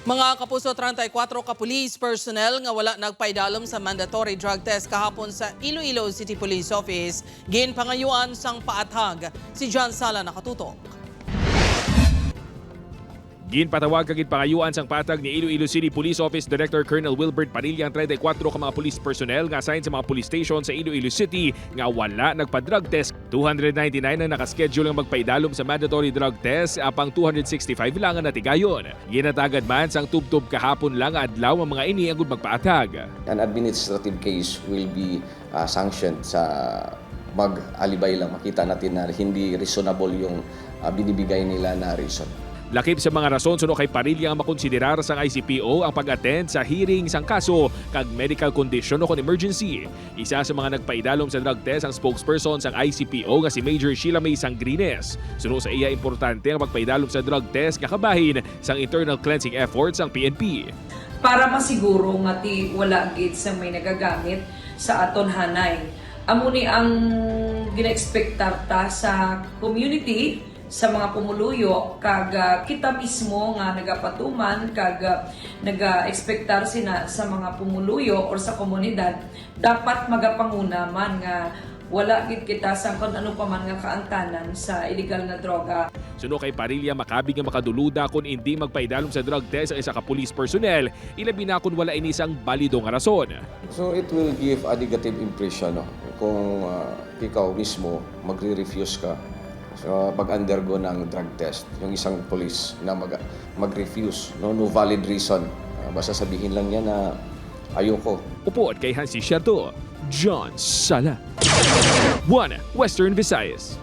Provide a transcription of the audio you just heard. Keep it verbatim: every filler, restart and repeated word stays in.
Mga kapuso, treinta y cuatro ka police personnel nga wala nagpaidalom sa mandatory drug test kahapon sa Iloilo City Police Office, ginpangayuan sang paathag. Si John Sala nakatutok. Ginpatawag kag ginpangayuan sang paathag ni Iloilo City Police Office Director Colonel Wilbert Padilla ang treinta y cuatro ka mga police personnel nga assigned sa mga police station sa Iloilo City nga wala nagpa-drug test. Two hundred ninety-nine ang nakaschedule nga magpaidalom sa mandatory drug test, apang two hundred sixty-five lang ang natigayon. Ginatagad man sang tubtob kahapon lang nga adlaw ang mga ini agud magpaathag. An administrative case will be uh, sanctioned sa mag-alibay lang, makita natin na hindi reasonable yung uh, binibigay nila na reason. Lakip sa mga rason suno kay Padilla nga makonsiderar sang I C P O ang pag-attend sa hearing sang kaso kag medical condition o kon emergency. Isa sa mga nagpaidalom sa drug test ang spokesperson sang I C P O nga si Major Sheila May Sangrines. Suno sa iya, importante ang pagpaidalom sa drug test nga kabahin sang internal cleansing efforts sang P N P. Para masiguro nga ti wala gid sa may nagagamit sa aton hanay. Amo ni ang ginaekspektar ta sa community, sa mga pumuluyo, kag ah, kita mismo nga nagapatuman kag ah, nagaekspektar sina sa mga pumuluyo or sa komunidad, dapat magapanguna man nga wala gid kita sang kon ano pa man nga kaangtanan sa illegal nga droga. Suno kay Padilla, makabig nga makaduluda kon indi magpaidalom sa drug test ang isa ka police personnel, ilabi na kon wala ini sang balido nga rason. So it will give a negative impression, no? Kung uh, ikaw mismo magre-refuse ka sa pag-undergo ng drug test, yung isang police na mag mag-refuse, no, no valid reason. Uh, basta sabihin lang niya na ayoko. Upod kay Hansi Sierto, John Sala, One Western Visayas.